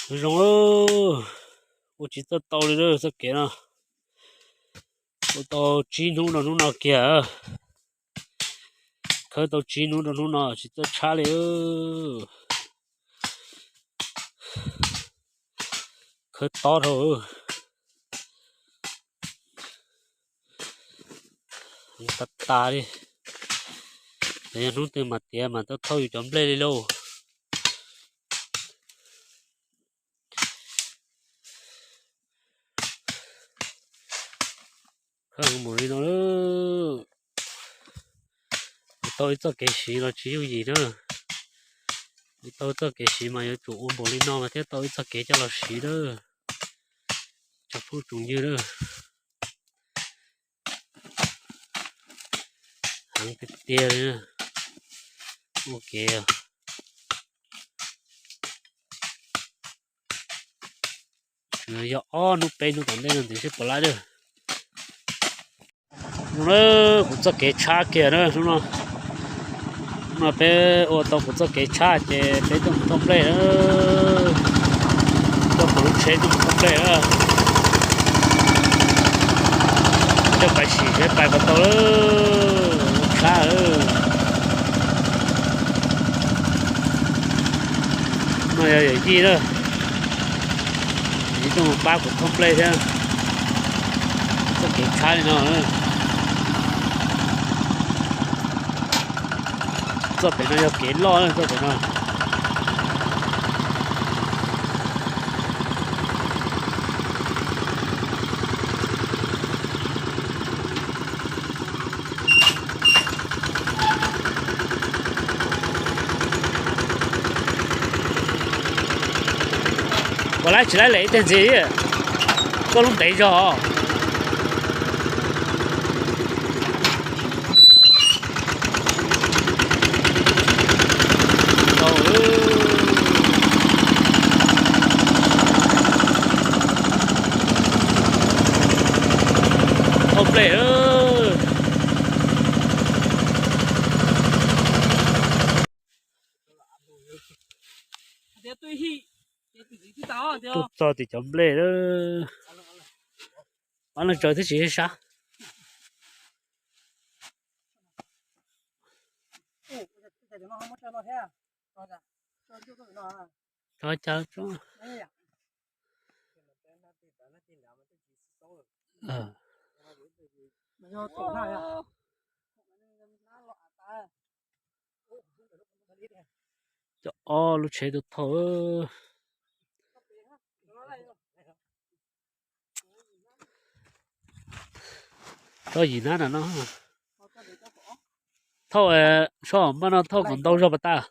Zoo, ua tsis txawj tau li txoj kev no. Ua tau tsib hnub rau hnub no kiag. Khawb tau tsib hnub rau hnub no tsis txawj tshab li. Khawb tob dhau. Tas tas li. Yog hnub twg mas tiav mas tau thauj yus cov nplej li lauj. Khawb mus li no lawm. Yuav tau ib txoj kev siv los tsis yooj yim na. Yuav tau txoj kev siv mas yuav tsum ua npaum li no mas thiaj tau ib txoj kev coj los siv na. Tsoom phooj tsoom ywg na. Heev tiag tiag li. Ua kev yog ob hnub peb hnub tom ntej no ntxiv seb puas laib na. Kuv txoj kev tshab kiag na hnub no. Hnub no peb ua tau kuv txoj kev tshab ces peb tuaj mus thauj nplej na. Tuaj kuv lub tsheb tuaj mus thauj nplej na. Coj pais sim seb pais puas tau lawm, tshab lawm. No yog yawm yij na, nws tuaj mus pab kuv thauj nplej thiab. Txoj kev tshab li no. Txoj pem no yog kev loj txoj pem no. Puas laib tsis laib lem ib teg ntxiv, koj lub ntev zog. Thauj nplej. Tuaj txog tim cov nplej lawm. Pab leej tsaws twb tsis sab. Tso cas tso. Cov ob lub tsheb tuaj thauj. Tso yim nab nram no. Thauj, soj mas no thauj kom ntau zog pas tas.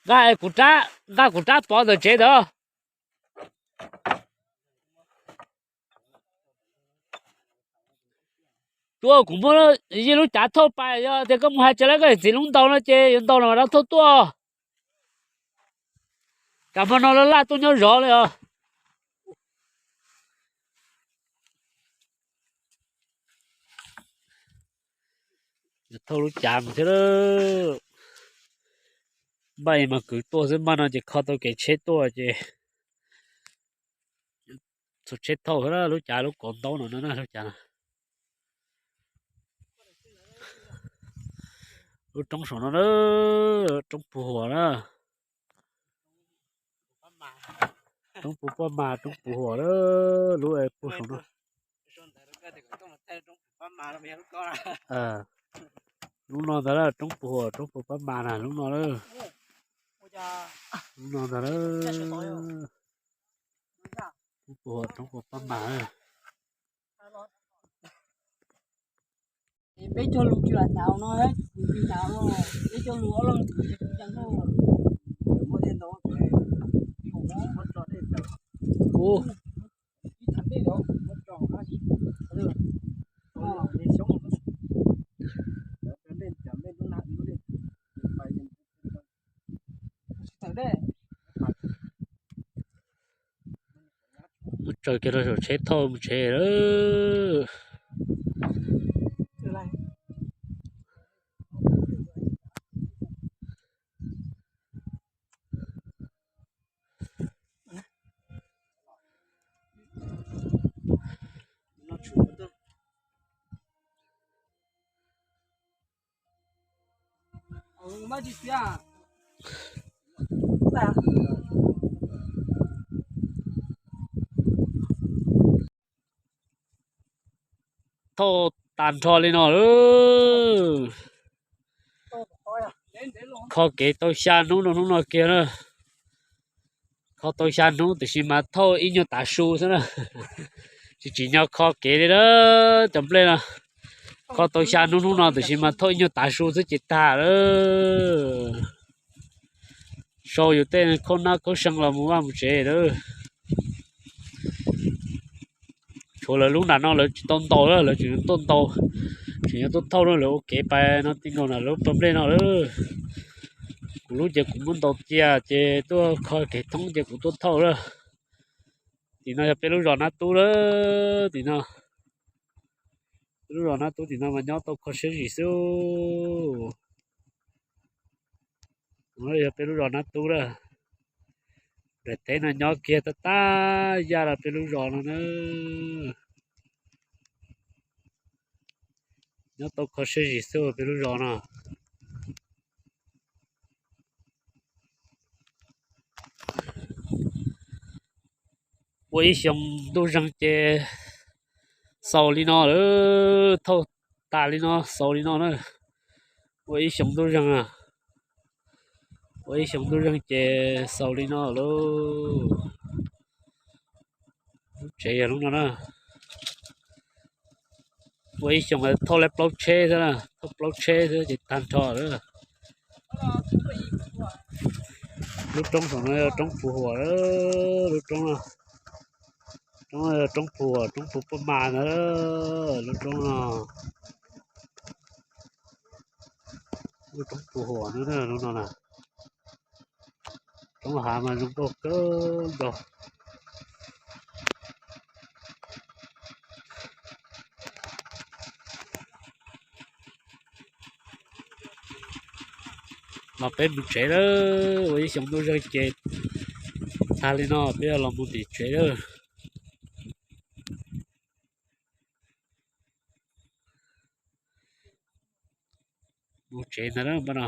Nqa kuv rab, nqa kuv rab pov ntawm tsev ntawd. Tuaj, kuv muab yij lub cav thauj pais, yog tias koj mus hais tsev lawv koj txiv lub ntaus no ces yuav ntaus los rov thauj tuaj. Cas hmo no laj laj tuaj nyob zov li os. Thauj lub cav mus thiab. Npaj mas kwv tuaj xwb, npaj no ces kho tau kev tsheb tuaj ces txhua tsheb thauj xwb, lub cav lub kaus ntaub no na lub cav no. Lub roob saum no na, roob puag huam na. Roob puag paj mas, roob puag huam na, lub puag saum no. Lub no ntag, roob puag huam, roob puag paj mas na, lub no na. Lub no ntag. Roob puag huam, roob puag paj mas. Peb cog lus tsis lam hnav no, kuv tsis hnav no, peb cog lus ob leeg kuv tsis tus cas no. Ub, tsis tawm dej. Mus tsaws kiag rau saum tsheb thauj mus tsev lawm. Thauj tag nrho li no lawm. Kho kev tau xya hnub no hnub no kiag na. Kho tau xya hnub tiam sis mas thauj ib nyuag tav su xwb na. Tsis tsim nyog kho kev li na. Cov nplej no kho tau xya hnub hnub no tiam sis mas thauj ib nyuag tav su xwb ces tag lawm. Sau yus tej khaub nab khaub see los mus vaj mus tsev lawm. Tshuav lawv lub nram no lawv tsis tau ntaus na, lawv tseem tuaj ntaus, tseem yuav tuaj thauj na, lawv ua kev pais no ti nkaus na, lawv lub pas nplej no lawm. Kuv lub ces kuv muab ntaus cia ces tuaj kho kev thoob ces kuv tuaj thauj lawm. Tim no yog peb lub zos Nab Tub lawm, tim no, peb lub zos Nab Tub tim no mas nyob tau kho siab zim xwb. Yog peb lub zos Nab Tub lawm, daim teb no nyob kiag tab tab yaj rau peb lub zos no na. Nyob tau kho siab zim xwb peb lub zos no. Ua ib xyoos ntuj zeeg ces xaus li no lawm, thauj tas li no xaus li no na. Ua ib xyoos ntuj zeeg, ua ib xyoos ntuj zeeg ces xaus li no lauj. Lub tsev yog lub no na. Ua ib xyoos thauj li plaub tsheb xwb, thauj plaub tsheb xwb ces tag nrho lawm. Lub roob saum no yog roob Phu Huam, lub roob no, roob no yog roob Phu Huam, roob Phu Paj Mas ntag, lub roob no, lub roob Phu Huam ntag lub no na. Roob hav mas zoo nkauj kawg nkaus. Los peb mus tsev lawm, ua ib xyoos ntuj zeeg ces tag li no peb los mus tim tsev lawm. Mus tsev ntag na.